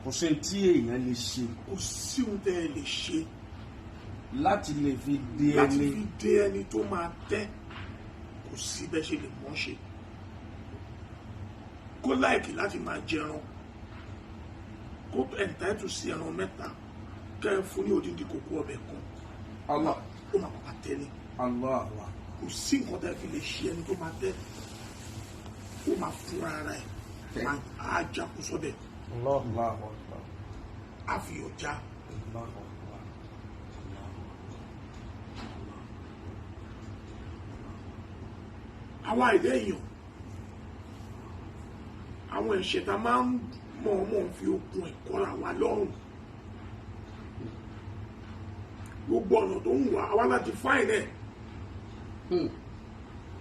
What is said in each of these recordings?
Kò sí tí èèyàn lè ṣe. Kò sí ohun tẹ́ ẹ lè ṣe láti lè fi dé láti ẹni fi dé ẹni tó máa tẹ́. Kò sí bẹ́ẹ̀ ṣe lè mọ́ ṣe kó like láti máa jẹran, kó entitled sí ẹran mẹ́ta, kẹ́ ẹ fún ní odindi kòkó ọbẹ̀ kan, Allah. Ó máa pàpà tẹ́ ni. Allah. Kò sí nǹkan tẹ́ fi lè ṣe ẹni tó máa tẹ́. Ó máa fúnra ara ẹ̀ á jákú sọ́bẹ̀. Allahu Akbar. Á fi ọjà. Allahu Akbar. Àwa ẹ̀dá èèyàn, àwọn ẹ̀ṣẹ̀ tá a máa ń mọ̀ọ́mọ̀ fi okun ẹ̀ kọ́ra wa lọ́rùn, gbogbo ọ̀nà tó ń wà àwa láti fáìn ẹ̀.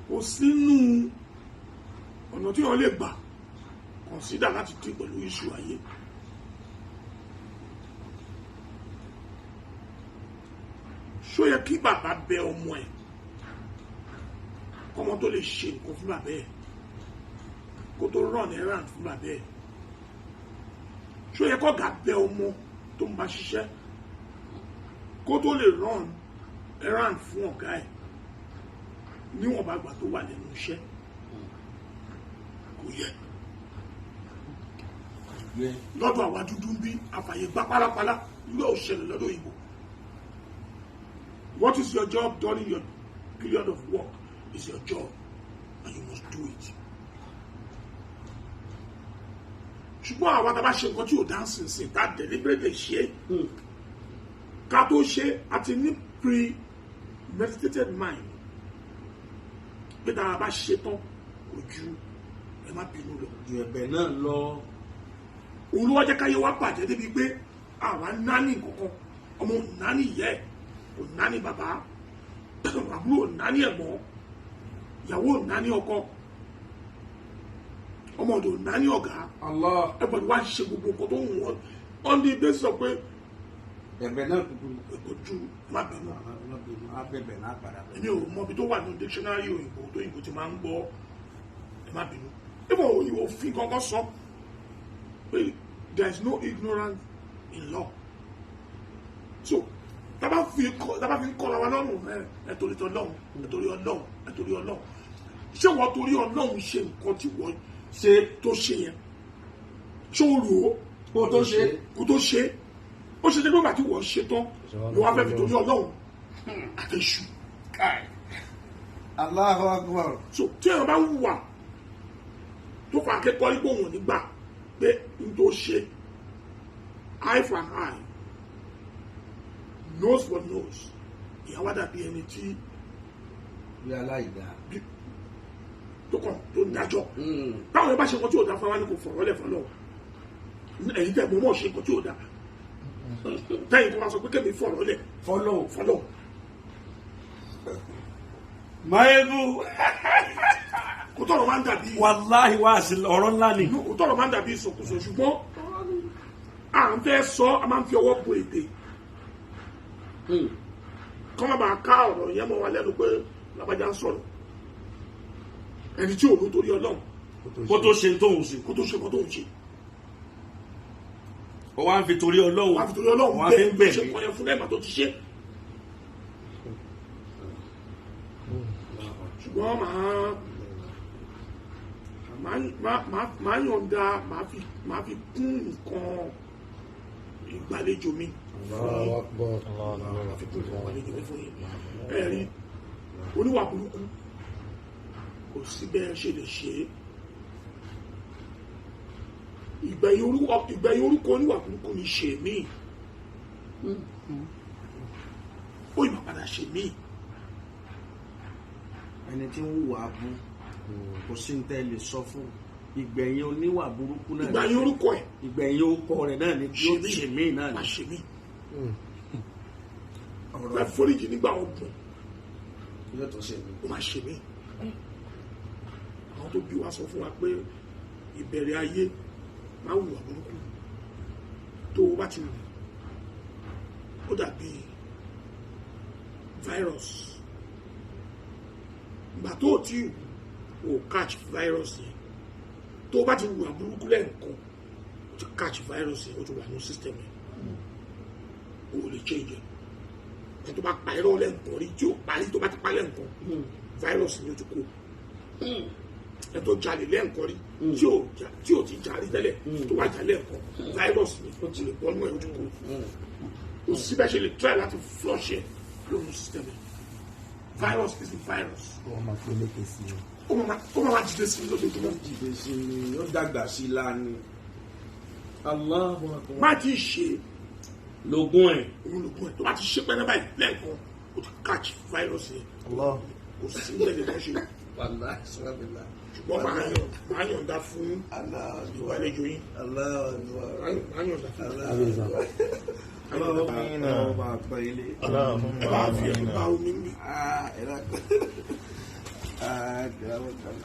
Kò sínú ọ̀nà tí wọ́n lè gbà consider láti deal pẹ̀lú issue ayé. Ṣó yẹ kí bàbá bẹ ọmọ ẹ̀ kọ́mọ tó lè ṣe nǹkan fún bàbá ẹ̀, kó tó run errand fún bàbá ẹ̀? Ṣó yẹ kọ́gà bẹ ọmọ tó ń bá ṣiṣẹ́ kó tó lè run errand fún ọ̀gá ẹ̀ níwọ̀n bá gbà tó wà lẹ́nu iṣẹ́? Kò yẹ. Yẹ. Lọ́dọ̀ àwa dúdú ń bí, àfàyè gbá pálapàla yóò ṣẹlẹ̀ lọ́dọ̀ òyìnbó. What is your job during your period of work is your job, and you must do it. Ṣùgbọ́n àwa tá a bá ṣe nǹkan tí ò dá sínsìn, tá a deliberately ṣe é, ká tó ṣe, a ti ní premeditated mind pé tá a bá ṣe tán, kò ju ẹ má bínú lọ. Ju ẹ̀bẹ̀ náà lọ. Òun ló wá jẹ́ káyé wá bàjẹ́ débi pé àwa nání kankan. Ọmọ ò nání ìyá ẹ̀, kò nání bàbá, àbúrò ò nání ẹ̀gbọ́n, ìyàwó ò nání ọkọ, ọmọ ọ̀dọ̀ ò nání ọ̀gá. Allah. Everybody wá ṣe gbogbo nǹkan tó ń wọ́n on the basis of pé Ẹ̀bẹ̀ náà kúkú. Kò ju má bínú. Abẹ̀bẹ̀ náà padà bẹ̀. Èmi ò mọ ibi tó wà ní dictionary òyìnbó tó òyìnbó ti máa ń gbọ́ ẹ má bínú. Even òyìnbó òfin kankan sọ pé there is no ignorance in law. So tábà fi ń kọ́ra wa lọ́rùn, ẹ torí tọ́lọ́run, ẹ torí Ọlọ́run, ẹ torí Ọlọ́run, ṣé wọ́n torí Ọlọ́run ṣe nǹkan tí wọ́n ṣe tó ṣe yẹn? Ṣé o rò ó kó tó ṣe? Kó tó ṣe. Ó ṣe jẹ́ pé ìgbà tí wọ́n ṣe tán ló wá fẹ́ fi torí Ọlọ́run àtẹ̀ṣù? Allahu Akbar. So tí èèyàn bá ń wùwà tó fa akẹ́kọ̀ọ́ ipò wọn nígbà pé n tó ṣe, eye for an eye, nose for nose, ìyàwó dàbí ẹni tí bí aláìdá. Tó kàn tó ń dájọ́. Táwọn yẹn bá ṣe nǹkan tí ò dá fún wa ní kò fọ̀rọ̀ lẹ̀ fọlọ́. Ẹ̀yin tẹ̀ mọ́ ṣe nǹkan tí ò dá, tẹ́yìn kó wá sọ pé kẹ́mi fọ̀rọ̀ lẹ̀ fọlọ́. fọlọ́. Máyégún. Kò tọrọ máa ń dàbí Wàláhì, wá sí ọ̀rọ̀ ńlá ni. Kò tọrọ máa ń dàbí ìsọkúsọ, ṣùgbọ́n à ń fẹ́ sọ, a máa ń fi ọwọ́ bo èdè kọ́ má bàa ká ọ̀rọ̀ yẹn mọ́ wa lẹ́nu pé lábàjá ń sọ̀rọ̀ ẹni tí òun torí Ọlọ́run Kó tó ṣe tóun ṣe. Kó tó ṣe kó tó ń ṣe. Ó wá ń fi torí Ọlọ́run. Wọ́n á fi torí Ọlọ́run Wọ́n á fi ń bẹ́ẹ̀ bẹ̀ ṣe mí. kọ́ yẹn fún lẹ́gbàá tó ti ṣe. Ṣùgbọ́n màá yọ̀ǹda, màá fi kún nǹkan ìgbàlejò mi fún yín. Allahu Akbar. Màá fi kún nǹkan ìgbàlejò mi fún yín. Ẹ rí oníwà burúkú, kò sí bẹ́ẹ̀ ṣe lè ṣe é. Ìgbẹ̀yìn orúkọ oníwà burúkú ni ṣe mí, ó ìmọ̀ padà ṣe mí. Ẹni tí ń hùwà abú, kò sí ní tẹ́ lè sọ fún, ìgbẹ̀yìn oníwà burúkú náà. Ìgbẹ̀yìn orúkọ ẹ̀. Ìgbẹ̀yìn orúkọ rẹ̀ náà ni yóò ṣe mí náà má ni. ṣe mí. Ọ̀rọ̀ Bẹ́ẹ̀ foríjì nígbà 30, yóò tó ṣe mí. ó máa ṣe mí. Àwọn tó bí wa sọ fún wa pé ìbẹ̀rẹ̀ ayé, máa hùwà burúkú. Tó o bá ti wù, ó dàbí virus. Ìgbà tó o ti wù, o catch virus yẹn. Tó o bá ti hùwà burúkú lẹ́ẹ̀kan O ti catch virus yẹn, o ti wà ní system yẹn, o ò lè change ẹ̀. Ẹni tó bá pa irọ́ lẹ́ǹkan rí tí ó parí, tó bá ti pa lẹ́ǹkan, virus ni, o ti kó. Ẹni tó jalè lẹ́ǹkan rí tí ò ti jalè tẹ́lẹ̀, tó wá jalè lẹ́ǹkan, virus ni, o ti lè bọ́nú ẹ̀, o ti kó. O síbẹ̀ ṣe lè try láti flush ẹ̀ lónìí system ẹ̀, virus is the virus. Wọ́n máa fi lékè sí i. Ó máa dìde sí i lójoojúmọ́. Dìde sí ni, ó dàgbà sí i láàánú. Allahu Akbar. Má ti ṣe Lógún ẹ̀. Òun lògùn ẹ̀. Tó bá ti ṣe pẹ́ẹ́nẹ́ báyìí lẹ́ẹ̀kan, o ti catch virus yẹn. Allah. Kò sí ní ẹ̀jẹ̀ tó ṣe. Wàláhì sọ́lábìlà. Ṣùgbọ́n máa yọ̀ǹda fún ìwàlejò yín. Allahu Akbar. Máa yọ̀ǹda fún Ọlọ́run bá pẹ́ ilé. ẹ bá fi ẹnu bá omi mi. Ah, ẹ̀rọ. Ah, ìdáwọ̀ kan.